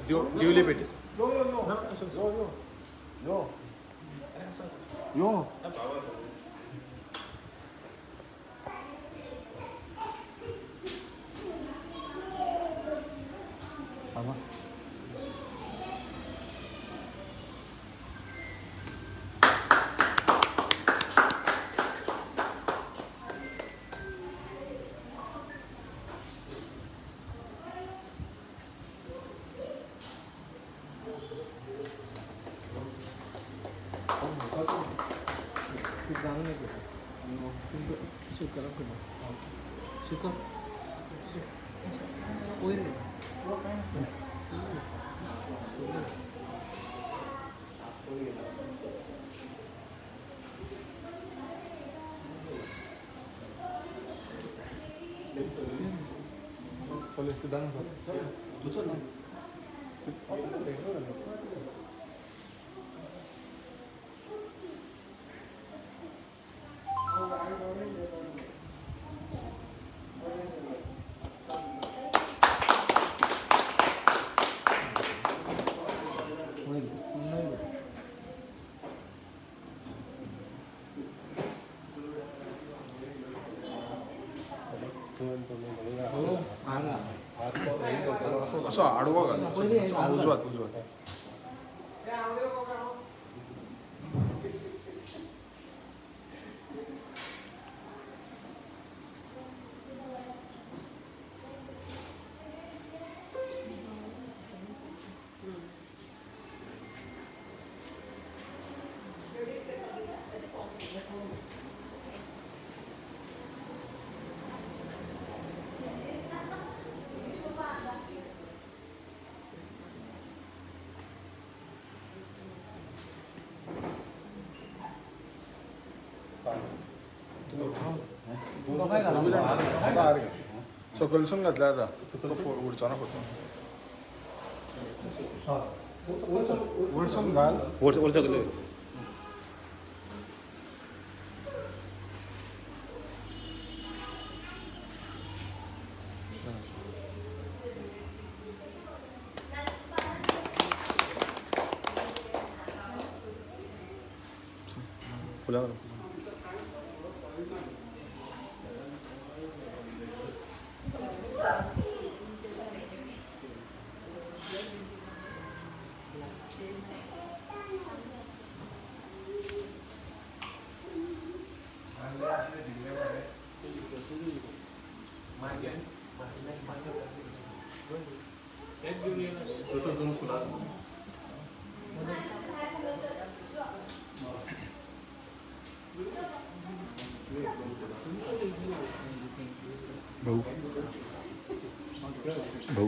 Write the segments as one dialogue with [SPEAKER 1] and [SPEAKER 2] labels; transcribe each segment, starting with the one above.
[SPEAKER 1] दिवली पेटी. यो यो यो यो यो यो यो. बाबा चल सिद्धांत तू चल. असो आडवो घाल, उजवात उजवात. सकलसून घातल्या आता तो उडचो ना फोटो. वरसून घाल.
[SPEAKER 2] वर सगळे.
[SPEAKER 1] फुलां घाल. भाऊ भाऊ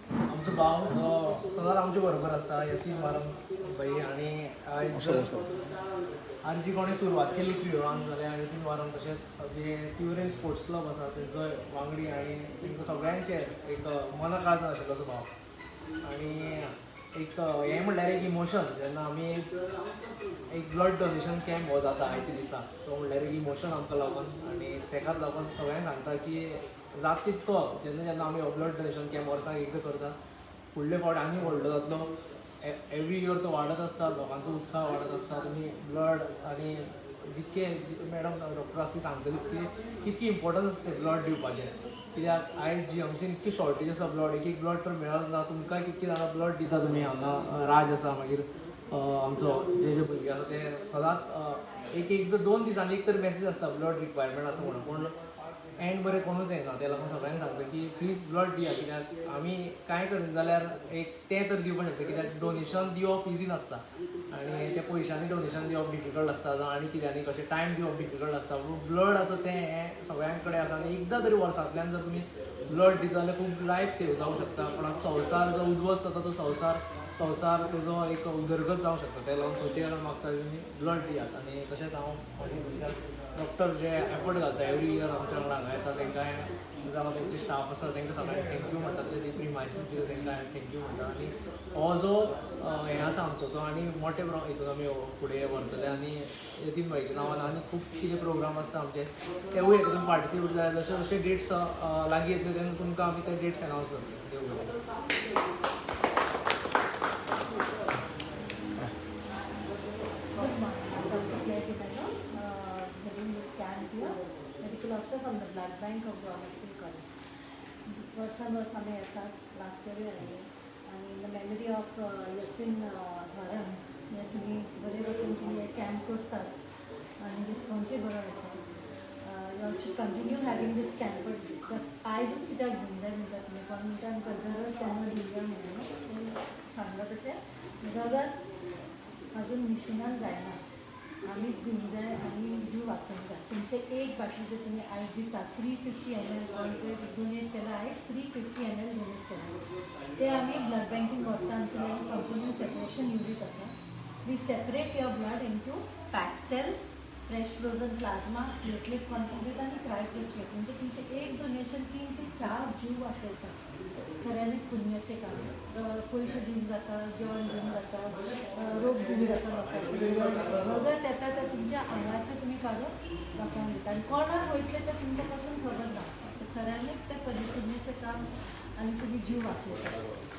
[SPEAKER 3] आमचो भाव जो सदांच आमचे बरोबर आसता यतीन मारम भाई. आनी आयज आनी जी कोणें सुरवात केली तिवरान जाल्यार यतीन वारम, तशेंच जे तिवरेम स्पोर्ट्स क्लब आसा तेंचो वांगडी आनी तेंकां सगळ्यांचे एक मना काळजान आशिल्लो असो भाव. आनी एक हें म्हणल्यार एक इमोशन, जेन्ना आमी एक ब्लड डोनेशन कॅम्प हो जाता आयच्या दिसा, तो म्हणल्यार एक इमोशन आमकां लागून. आनी तेकाच लागून सगळ्यांक सांगता की जाता तितको जेन्ना जेन्ना आमी हो ब्लड डोनेशन कॅम्प वर्साक एकदां करता, फुडले फावट आनी व्हडलो जातलो. एवरी इयर तो वाडत आसता, लोकांचो उत्साह वाडत आसता. तुमी ब्लड आनी जितके मॅडम डॉक्टर आसता ती सांगतली की कितकी इम्पोर्टन्स आसता ब्लड दिवपाचें. कित्याक आयज जीएमसीन इतकी शॉर्टेज आसा ब्लड, एक एक ब्लड तर मेळच ना. तुमकां कितकी जाणां ब्लड दिता तुमी हांगा राज आसा, मागीर आमचो जे जे भुरगे आसा ते सदांच एक एक दोन दिसांनी एक तर मॅसेज आसता ब्लड रिक्वायरमेंट आसा म्हणून, पूण एंड बरें कोणूच येना. त्या लागून सगळ्यांक सांगता की प्लीज ब्लड दिया, कित्याक आमी कांय करिना जाल्यार एक तें तर दिवपाक शकता, कित्याक डोनेशन दिवप इजी नासता आनी त्या पयशांनी डोनेशन दिवप डिफिकल्ट आसता जावं आनी कित्यानी कशें टायम दिवप डिफिकल्ट आसता. पूण ब्लड आसा तें हें सगळ्यां कडेन आसा आनी एकदां तरी वर्सांतल्यान जर तुमी ब्लड दिता जाल्यार खूब लायफ सेव जावंक शकता. पण संवसार जो उद्ध्वस्त जाता तो संवसार तेजो एक उदरगत जावंक शकता. त्या लागून खंय मागता तुमी ब्लड दियात. आनी तशेंच हांव म्हज्या डॉक्टर जे एफर्ट घालता एवरी इयर आमच्या वांगडा हांगा येता तांकां जावं तेंचे स्टाफ आसा तांकां सगळ्यांक thank you म्हणटा. तशें ती प्रिमायसीस दिता तांकां thank you म्हणटा. आनी हो जो हें आसा आमचो तो आनी मोठे हितून आमी फुडें व्हरतले आनी यतीन भाईच्या नांवान आनी खूब कितें प्रोग्राम आसता आमचे तेवूय हेतून पार्टिसिपेट जाय. जशे जशे डेट्स लागीं येतले तेन्ना तुमकां आमी ते डेट्स एनावन्स करतले. देव बरें.
[SPEAKER 2] Good morning. I'm Dr. Claire D'Mello, heading this camp here, medical officer from the Blood Bank of Goa Medical College. वर्सान वर्स आमी येतात, लास्ट इयरूय आयिल्ले आनी in the memory of Yatin Warang हे तुमी बरे भशेन तुमी हे कॅम्प करतात आनी रिस्पॉन्सूय बरो येता. You should continue having this camp, but आयजूच कित्याक घेवंक जाय म्हणटा तुमी? कोण म्हणटा आमचो गरज तेन्ना दिवया म्हणून सांगलां तशें रगत अजून मिशिनान जायना, आमी दिवंक जाय आनी जीव वाचोवंक जाय. तुमचे एक बाटली जर तुमी आयज दिता, 350 ml donate केला आयज, 350 ml donate केला, ते आमी ब्लड बँकीन व्हरता. आमचे लागीं कंपोनंट सेपरेशन युनीट आसा. We separate your blood into packed cells, fresh frozen plasma, platelet concentrate आनी क्रायोप्रेसिपिटेट. म्हणजे तुमचें एक डोनेशन 3 ते 4 जीव वाचयता. खऱ्यांनी पुण्याचें काम. पयशे दिवन जाता, जेवण दिवन जाता, रोग दिवन जाता लोकांक, रगत येता तें तुमच्या आंगाचें तुमी काडून लोकांक दिता आनी कोणाक वयतलें तें तुमकां पासून खबर ना. तर खऱ्यांनीच तें पुण्याचें काम आनी तुमी जीव वाचयता.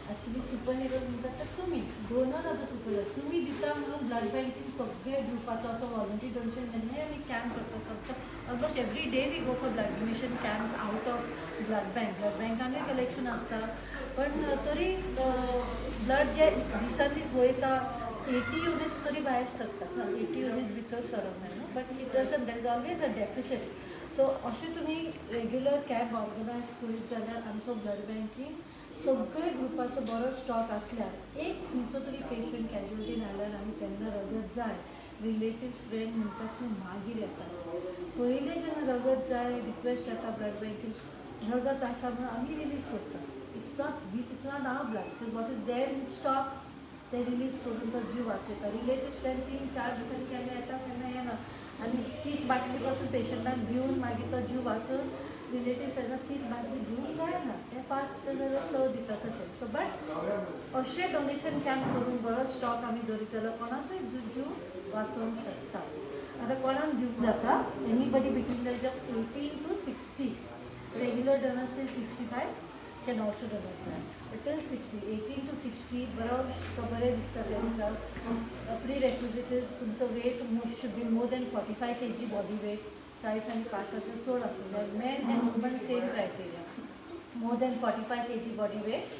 [SPEAKER 2] ॲक्च्युली सुपर हिरो म्हणटात तर तुमी डोनर आतां सुपर हिरो तुमी दिता म्हणून ब्लड बँकीन सगळे दिवपाचो असो वॉलंटरी डोनेशन जेन्नाय आमी कॅम्प करता, सगळो almost every day we go for blood donation camps out of blood bank. Blood बँकानूय collection आसता, पण तरी ब्लड जे दिसान दीस वयता, 80 युनिट्स तरी भायर सरता, 80 युनिट्स भितर सरोंक जाय न्हू, but it doesn't, there is always a deficit. So अशें तुमी रेग्युलर कॅम्प ऑर्गनायज करीत जाल्यार आमचो ब्लड बँकींग सगळे ग्रुपाचो बरो स्टॉक आसल्यार एक खंयचो तरी पेशंट कॅज्युअलिटीन आयल्यार आमी तेन्ना रगत जाय, रिलेटिव्स फ्रेंड म्हणटात न्हू, मागीर येतात. पयलें जेन्ना रगत जाय रिक्वेस्ट येता ब्लड बँकीन, रगत आसा म्हणून आमी रिलीज करता. It's not our blood, what is there in stock ते रिलीज करून तो जीव वाचयता. रिलेटिव्स फ्रेंड 3-4 दिसांनी केन्ना येता केन्ना येना आनी 30 बाटली पासून पेशंटाक दिवन मागीर तो जीव वाचून रिलेटिव्स येना, 30 बाटली दिवंक जायना, ते 5 जाल्यार 6 दिता तशें. सो बट अशें डोनेशन कॅम्प करून बरो स्टॉक आमी दवरीत जाल्यार कोणाकूय जीव वाचोवंक शकता. आतां कोणाक दिवंक जाता? Anybody between the age of 18 to 60. Regular donors till 65 can also donate blood. But till 60, 18 to 60, बरो तो बरें दिसता त्या दिसा. प्री रेक्विजिट is तुमचो weight should be more than 45 kg body weight, 40 आनी 5 चड आसूंक जाय. Men and women same criteria, more than 45 kg body weight.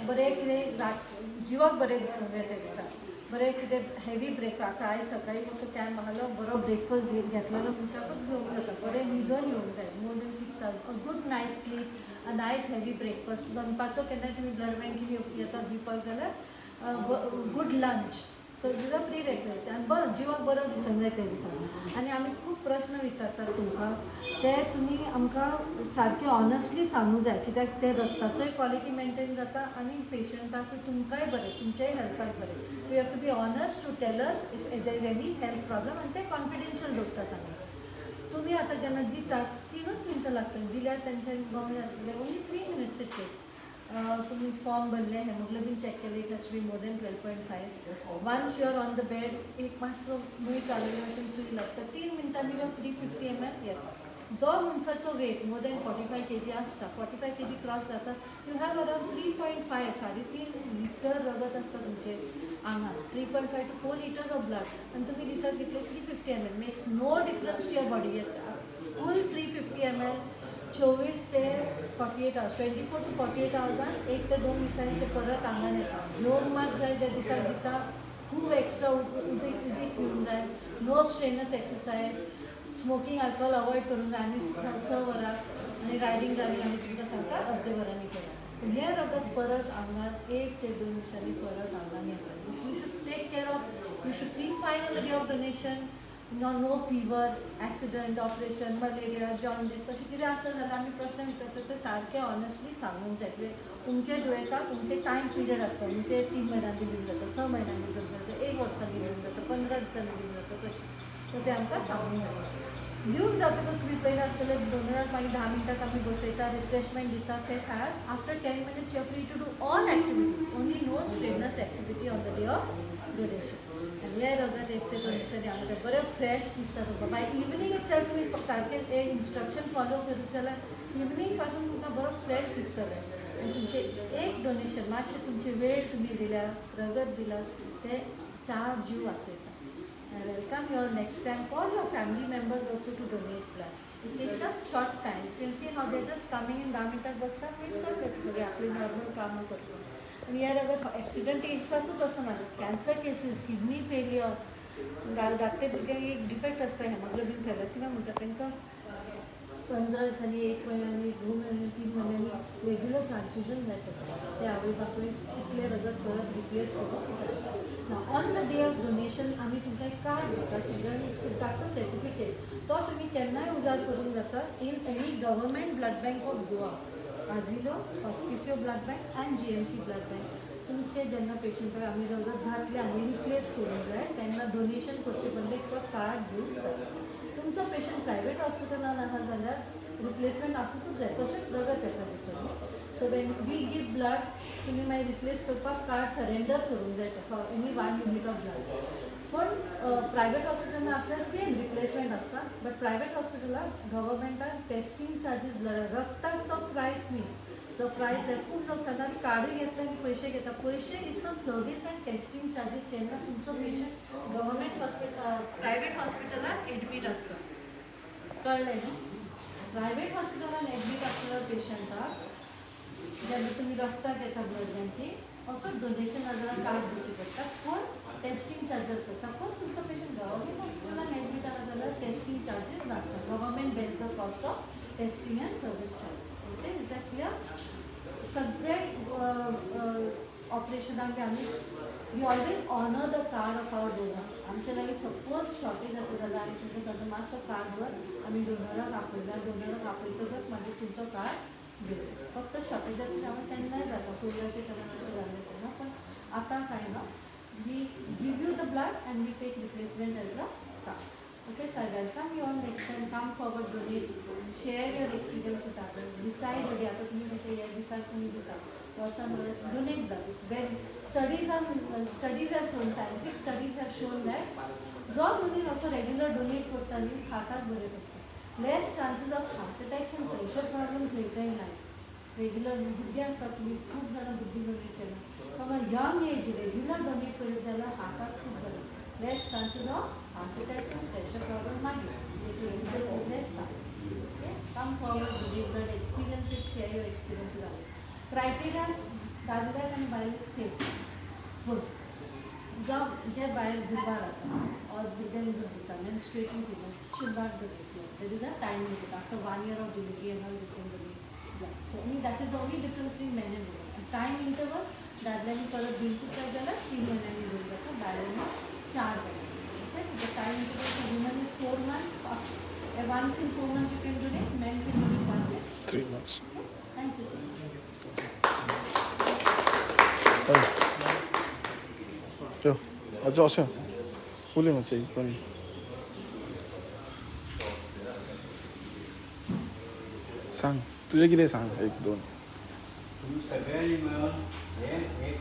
[SPEAKER 2] बरें कितें रात जिवाक बरें दिसूंक जाय त्या दिसा, बरें कितें हेवी ब्रेकफास्ट. आतां आयज सकाळीं कसो कॅम्प आहलो, बरो ब्रेकफास्ट घेतलेलो मनशाकूच घेवंक जाता. बरें न्हिदोन येवंक जाय, more than 6 hours, a good night sleep, a nice heavy breakfast. दनपारचो केन्नाय तुमी ब्लड बँकीन येतात दिवपाक जाल्यार good lunch. So it is a pre requisite आनी बरो जिवाक बरो दिसूंक जाय त्या दिसा. आनी आमी खूब प्रश्न विचारतात तुमकां, ते तुमी आमकां सारके ऑनस्टली सांगूं जाय, कित्याक ते रक्ताचोय क्वॉलिटी मेंटेन जाता आनी पेशंटाकूय तुमकांय बरें, तुमच्याय हेल्थाक बरें. So you have to be honest to tell us if there is any health problem आनी ते कॉन्फिडेन्शियल दवरतात आमी. तुमी आतां जेन्ना दितात, 3ूच मिनटां लागता दिल्यार, तेंच्यानी गवणे आसतलें, only 3 minutes it takes. तुमी फॉर्म भरले, हेमोग्लोबीन चॅक केले, it has to be more than 12.5. Once you are on the bed, एक मातसो मूय चालवले वचून सुई लागता, 3 मिनटांनी 350 ml येता. जो मनशाचो weight more than 45 kg आसता, 45 kg cross जाता, you have around 3.5, 3.5 litre रगत आसता तुमचे आंगात, 3.5 to 4 litres of blood. आनी तुमी दितात कितले? 350 ml. Makes no difference to your body. Full 350 ml 24 ते 48 hours, 24 to 48 आवर्सान 1 ते 2 दिसांनी ते परत आंगान येता. जेवंक मात जाय ज्या दिसा दिता. खूब एक्स्ट्रा उदीक उदीक पिवंक जाय. No strenuous exercise, smoking, alcohol avoid करूंक जाय आनी 6 वरां आनी रायडींग ड्रायव्हींग आमी तुमकां सांगता अर्दे वरांनी करा. पूण हें रगत परत आंगार 1 ते 2 दिसांनी परत आंगान येता. You should take care of, you should feel fine on the day of donation. No fever, accident, operation, malaria, jaundice तशें कितें आसा जाल्यार आमी प्रश्न विचारता ते सारके ऑनेस्टली सांगूंक जाय. कित्याक अमके दुयेंसाक अमके टायम पिरियड आसता. अमके 3 म्हयन्यांनी दिवंक जाता, 6 म्हयन्यांनी दिवंक जाता, एक वर्सांनी दिवंक जाता, 15 दिसांनी दिवंक जाता तशें. सो तें आमकां सांगूंक जाय. दिवन जातकच तुमी पयलें आसतलें डोनराक मागीर 10 मिनटां आमी बसयता, रिफ्रेशमेंट दिता ते खायात. After 10 minutes you are free to do all activities, only no strenuous activity on the day of donation. आनी हें रगत 1 ते 2 दिसांनी आमकां बरें फ्रेश दिसता तुमकां. बाय इवनींग इटसेल्फ तुमी सारकें इन्स्ट्रक्शन फॉलो करीत जाल्यार इवनींग पासून तुमकां बरो फ्रेश दिसतलें आनी तुमचें एक डोनेशन मातशें तुमचे वेळ तुमी दिल्या, रगत दिला, ते चार जीव वाचयता. I welcome you all next time. Call your family members also to donate blood. It takes just short time. You can see how they're just coming in, 10 मिनटात बसतात आनी चलतात सगळे आपली नॉर्मल कामां करतात. आनी हे रगत एक्सिडंट केसाकूच वचना, कॅन्सर केसीस, किडनी फेलियर, धाकटे भुरग्यांक एक डिफेक्ट आसता, हेमोग्लोबीन थॅलेसिमिया म्हणटा, तांकां 15 दिसांनी, एक म्हयन्यांनी, 2 म्हयन्यांनी, 3 म्हयन्यांनी रेग्युलर ट्रान्सफ्युजन जाय पडटा. ते आवय बापूय इतलें रगत परत रिप्लेस करूंक जाय ना. On the day of donation आमी तुमकां एक कार्ड दिता सगळ्यांनी, दाखो सर्टिफिकेट. तो तुमी केन्नाय उजार करूंक जाता in any government blood bank of Goa, Azilo, Hospicio blood bank and GMC blood bank. तुमचे जेन्ना पेशंटाक आमी रगत घातलें आनी रिप्लेस करूंक जाय तेन्ना डोनेशन करचे बदले तो कार्ड दिवंक जाता. तुमचो पेशंट प्रायवेट हॉस्पिटलान आसा जाल्यार रिप्लेसमेंट आसूंकूच जाय, तशेंच रगत येता भितर न्ही. So when we give blood तुमी मागीर रिप्लेस करपाक कार्ड सरेंडर करूंक जाय for any one unit of blood. पण प्रायवेट हॉस्पिटलान आसल्यार सेम रिप्लेसमेंट आसता, बट प्रायवेट हॉस्पिटलाक गव्हर्मेंटान टेस्टींग चार्जीस, ब्लड रक्ताक तो प्रायस न्ही, जो प्रायस जाय. खूब लोक सांगता आमी कार्डूय घेतले आनी पयशे घेता. पयशे is for service and testing charges. तेन्ना तुमचो पेशंट गव्हर्मेंट हॉस्पिटल प्रायवेट हॉस्पिटलान एडमीट आसता. कळ्ळें न्हू? प्रायवेट हॉस्पिटलान एडमीट आसलेल्या पेशंटाक जेन्ना तुमी रक्ताक येता ब्लड बँकेक, असो डोनेशन नाजाल्यार कार्ड दिवचें पडटा, पूण टेस्टींग चार्जीस आसता. सपोज तुमचो पेशंट गव्हर्मेंट हॉस्पिटलान एडमीट आसा जाल्यार टेस्टींग चार्जीस नासता. Government bears the cost of testing and service charges. Okay, is that clear? सगळे ऑपरेशनाक बी आमी we always honour the card of our donor. आमचे लागीं सपोज शॉर्टेज आसा जाल्यार आमी तुमकां सांगता, मातसो कार्ड वर, आमी डोनराक आपयला. डोनराक आपयतकच मागीर तुमचो कार्ड घेवया. फक्त शॉर्टेजाक आमी केन्नाय जाता, पयल्याच्या टायमार अशें जालें तेन्ना, पण आतां कांय ना. We give you the blood and we take replacement as a card. Okay, so I welcome you all next time. Come forward, donate, share your experience with others. Decide already, आता तुम्ही कसे या दिसाक तुम्ही दिता वर्सान वर्स. Donate blood. It's very studies have shown, scientific studies have shown that जो मनीस असो रेग्युलर डोनेट करता न्ही, हार्टाक बरें पडटा. Less chances of heart attacks and pressure problems later in life. Regular भुरगीं आसता तुमी, खूब जाणां भुरगीं डोनेट केला. From a young age regular donate करीत जाल्यार हार्टाक खूब बरें, less chances of heart attacks and pressure problem मागीर less chances. Okay, come forward, donate blood, experience it, share your experience with others. Criteria दादल्याक आनी बायलेक सेम, पूण जावं जे बायल गुरवार आसा or भुरग्यांक दूद दिता, menstruating females should not donate blood. There is a time limit. After one year of delivery and all, they can donate blood. So only that is the only difference between men and women. And time interval, दादल्यांनी परत दिवंकूच जाय जाल्यार 3 म्हयन्यांनी दिवंक जाता, बायलांनी 4 म्हयन्यांनी. Okay, so the time interval for women is 4 months. Once in 4 months you can donate. Men can donate once in
[SPEAKER 1] 3 months.
[SPEAKER 2] Okay? Thank you so much.
[SPEAKER 1] चल अच्छा अच्छा उलय मातशें एक पण सांग तुजें कितें सांग एक दोन.
[SPEAKER 4] तुमी सगळ्यांनी मेळून हें एक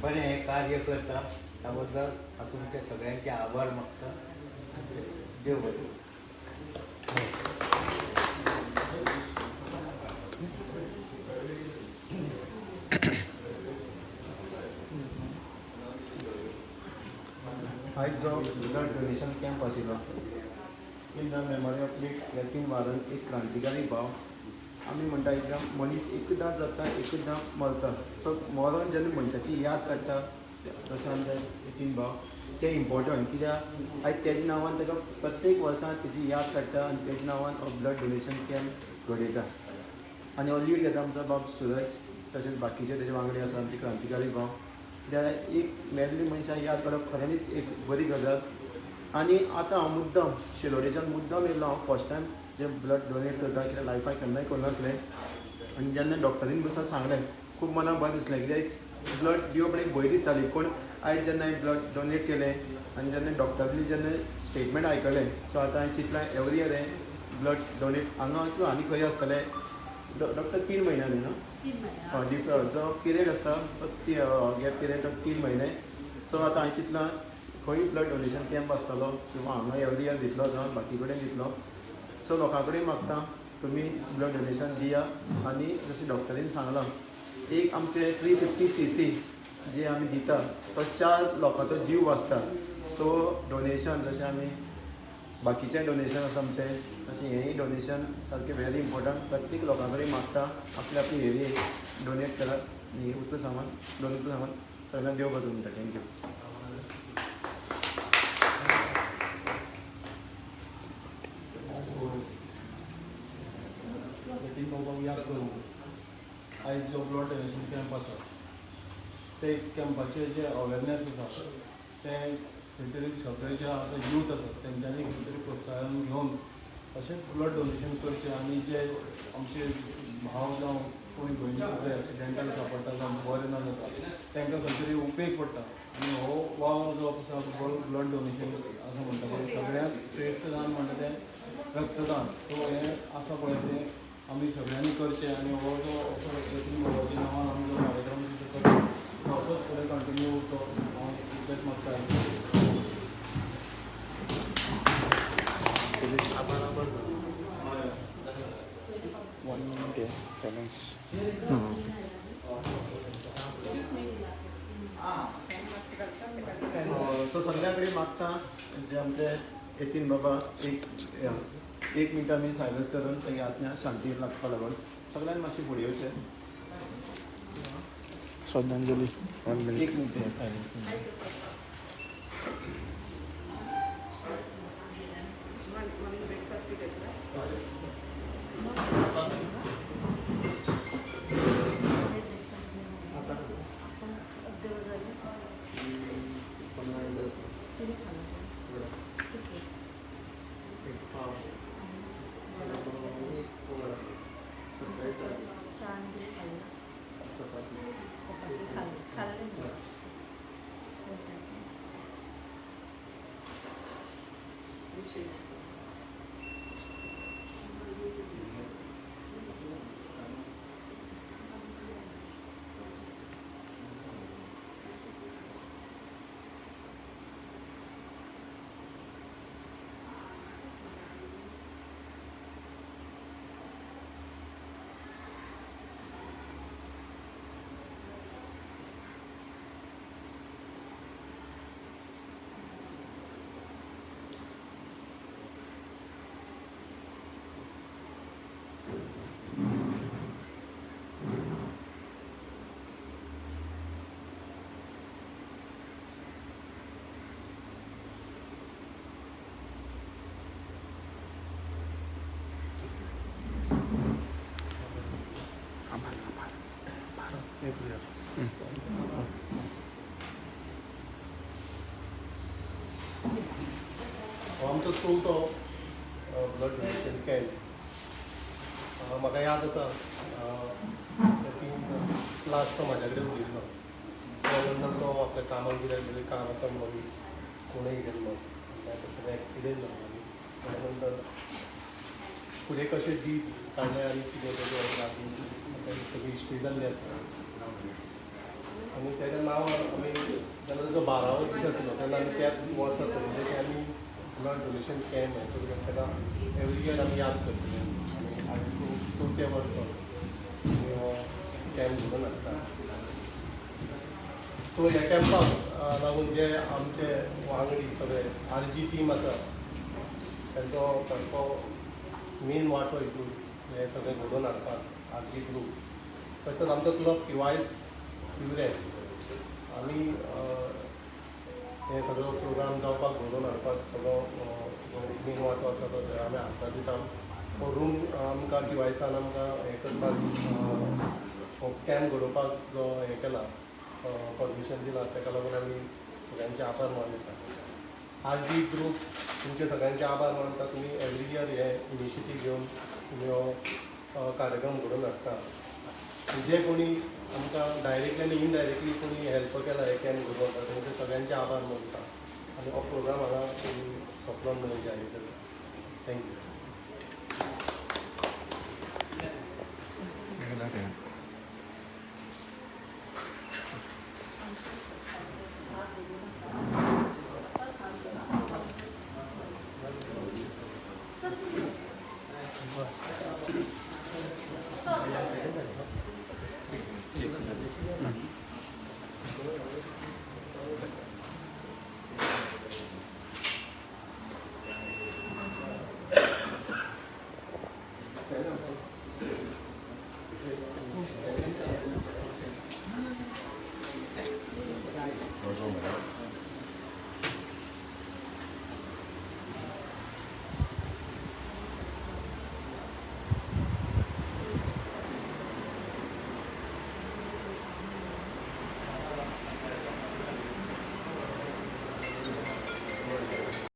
[SPEAKER 4] बरें हें कार्य करता, त्या बद्दल हांव तुमचे सगळ्यांचे आभार मागता. देव बरें करूं.
[SPEAKER 5] आयज जो ब्लड डोनेशन कॅम्प आशिल्लो in the memory of late Yatin Warang, एक क्रांतिकारी भाव. आमी म्हणटा एकदां मनीस एकदां जाता, एकदां मरता. सो मरोन जेन्ना मनशाची याद काडटा तशें आमचे यतीन भाव तें इम्पॉर्टंट कित्याक आयज तेज्या नांवान ताका प्रत्येक वर्सा तेजी याद काडटा आनी तेज्या नांवान हो ब्लड डोनेशन कॅम्प घडयता आनी हो लीड घेता आमचो बाब सुरज तशेंच बाकीचे तेजे वांगडी आसा आमचे क्रांतिकारी भाव कित्याक एक मेल्ली मनशां याद काडप खऱ्यांनीच एक बरी गजाल. आनी आतां हांव मुद्दम शिरोडेच्यान मुद्दम येयलो हांव फर्स्ट टायम जे ब्लड डोनेट करता कित्याक लायफाक केन्नाय करनासलें आनी जेन्ना डॉक्टरीन बसून सांगलें खूब मनाक बरें दिसलें कित्याक ब्लड दिवप एक भंय दिसताली पूण आयज जेन्ना हांवें ब्लड डोनेट केलें आनी जेन्ना डॉक्टरांनी जेन्ना स्टेटमेंट आयकलें सो आतां हांवें चिंतलां एवरी इयर हें ब्लड डोनेट हांगा किंवा आनी खंय आसतलें. डॉक्टर 3 म्हयन्यांनी न्हू
[SPEAKER 2] 3 म्हयने
[SPEAKER 5] डिफरंट जो पिरियड आसता तो गॅप पिरियड तो 3 म्हयने. सो आतां हांवें चिंतलां खंय ब्लड डोनेशन कॅम्प आसतलो किंवा हांगा एवरी इयर दितलो जावं बाकी कडेन दितलो. सो लोकां कडेन मागता तुमी ब्लड डोनेशन दिया आनी जशें डॉक्टरीन सांगलां एक आमचे 350 cc जे आमी दिता तो 4 लोकांचो जीव वाचता. सो डोनेशन जशें आमी बाकीचें डोनेशन आसा आमचें तशें हेंय डोनेशन सारकें व्हेरी इम्पॉर्टंट. प्रत्येक लोकां कडेन मागता आपली आपली एरिये डोनेट करात आनी उतलें सामान दोन उतरां सामान सगळ्यांक देव बरें करूं म्हणटा. Thank you.
[SPEAKER 1] Yatin बाबाक याद करून आयज जो ब्लड डोनेशन कॅम्प आसा ते कॅम्पाचे जे अवेरनेस आसा तें खंय तरी सगळे जे आतां यूथ आसा तेंच्यांनी खंय तरी प्रोत्साहन घेवन तशेंच ब्लड डोनेशन करचें आनी जे आमचे भाव जावं कोणी भयणी सुद्दां एक्सिडेंटान सापडटा जावं बरें ना जाता तांकां खंय तरी उपेग पडटा आनी हो वावर जो आसा ब्लड डोनेशन आसा म्हणटा पळय सगळ्यांत श्रेश्ठ दान म्हणटा तें रक्तदान. सो हें आसा पळय तें आमी सगळ्यांनी करचें आनी हो जो असो यतीन बाबाच्या नांवान आमी जो कार्यक्रम सुद्दां करता तो असोच फुडें कंटिन्यू उरचो हांव इतलेंच मागता.
[SPEAKER 5] सो सगळ्या कडेन मागता जे आमचे यतीन बाबा एक मिनट आमी सायलन्स करून तांगे आत्म्या शांती लागपा लागून सगळ्यांनी मातशें फुडें येवचें.
[SPEAKER 6] श्रद्धांजली 1 मिनिट.
[SPEAKER 5] एक मिनट सायलन्स.
[SPEAKER 7] हो आमचो चवथो ब्लड डोनेशन कॅम्प. म्हाका याद आसा लास्ट तो म्हाज्या कडेन उलयल्लो त्या नंतर तो आपल्या कामाक कित्याक तरी काम आसा म्हणून कोणूय गेल्लो ताका एक्सिडेंट जालो आनी त्या नंतर फुडें कशे दीस काडले आनी कितें तेजें सगळी हिस्ट्री जाल्ली आसता आनी तेज्या नांवान आमी जेन्ना ताजो 12वो दीस आसलो तेन्ना आमी त्याच वर्सा थरयलें की आमी ब्लड डोनेशन कॅम्प हें करून ताका एवरी इयर आमी याद करतले आनी आयज चवथ्या वर्सा आमी हो कॅम्प घडोवन हाडटा. सो ह्या कॅम्पाक लागून जे आमचे वांगडी सगळे आर जी टीम आसा तांचो सारको मेन वांटो हितून हें सगळें घडोवन हाडपाक आर जी ग्रूप. तशेंच आमचो क्लब किवायस तिवरें आमी हे सगळो प्रोग्राम जावपाक घडोवन हाडपाक सगळो जो मेन वांटो आसा तो थंय आमी हातभार दिता. हो रूम आमकां डिवायसान आमकां हें करपाक, हो कॅम्प घडोवपाक जो हें केला, परमिशन दिलां, ताका लागून आमी सगळ्यांचे आभार मानता. आर जी ग्रूप तुमचे सगळ्यांचे आभार मानता. तुमी एवरी इयर हे इनिशिएटीव घेवन तुमी हो कार्यक्रम घडोवन हाडटा. जे कोणी आमकां डायरेक्टली आनी इनडायरेक्टली कोणी हेल्प केला हे कॅम्प घडोवन हाडटा, तेंचे सगळ्यांचे आभार मानता आनी हो प्रोग्राम हांगा सोंपलो म्हणून जाहीर करता. Thank you.